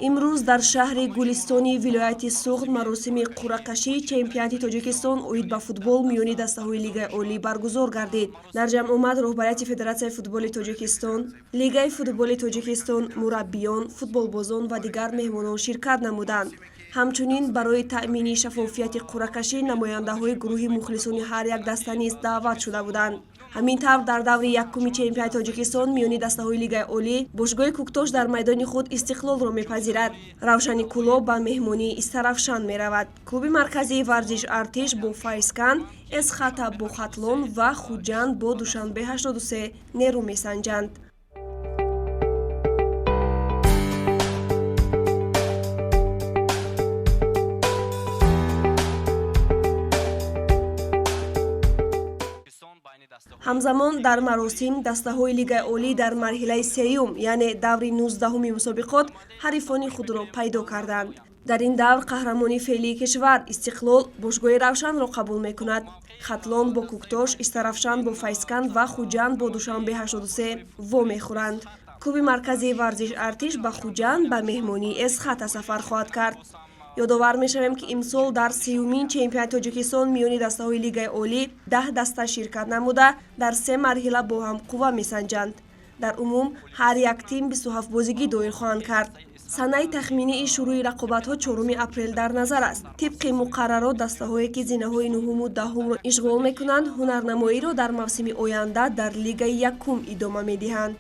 Имрӯз дар шаҳри Гулистони вилояти Суғд маросими қуръакашии чемпионати Тоҷикистон оид ба футбол миёни дастаҳои Лигаи олӣ баргузор гардид. Дар ҷамъомад роҳбарияти Федератсияи футболи Тоҷикистон, Лигаи футболи Тоҷикистон, мураббиён, футболбозон ва дигар меҳмонон ширкат намуданд. Ҳамчунин барои таъмини шаффофияти қуръакашӣ намояндаҳои гурӯҳи мухлисони ҳар як даста низ даъват шуда буданд. Ҳамин тавр, дар даври якуми чемпионати Тоҷикистон миёни дастаҳои Лигаи олӣ бошгоҳи Кӯктош дар майдони худ Истиқлолро мепазирад. Равшани Кӯлоб ба меҳмонии Истаравшан меравад. Клуби марказии варзиш Артиш бо Файзканд, Эсхата бо Хатлон ва Хуҷанд бо Душанбе 83 нерӯ месанҷанд. Ҳамзамон дар маросим дастаҳои Лигаи олӣ дар марҳилаи сеюм, яъне даври 19-уми мусобиқот, ҳарифони худро пайдо карданд. Дар ин давр қаҳрамони феълии кишвар Истиқлол бошгоҳи Равшанро қабул мекунад. Хатлон бо Кӯктош, Истаравшан бо Файзканд ва Хуҷанд бо Душанбе 83 вомехӯранд. Клуби марказии варзиш Артиш ба Хуҷанд ба меҳмонии Эсхата сафар хоҳад кард. Ёдовар мешавем, ки имсол дар сеюмин чемпионати Тоҷикистон миёни дастаҳои Лигаи олӣ 10 даста ширкат намуда, дар се марҳила бо ҳам қувва месанҷанд. Дар умум ҳар як тим 27 бозигӣ доир хоҳанд кард. Санаи тахминии шурӯи рақобатҳо 4 апрел дар назар аст. Тибқи муқаррарот, дастаҳое ки зинаҳои нуҳуму даҳумро ишғол мекунанд, ҳунарнамоиро дар мавсими оянда дар Лигаи якум идома медиҳанд.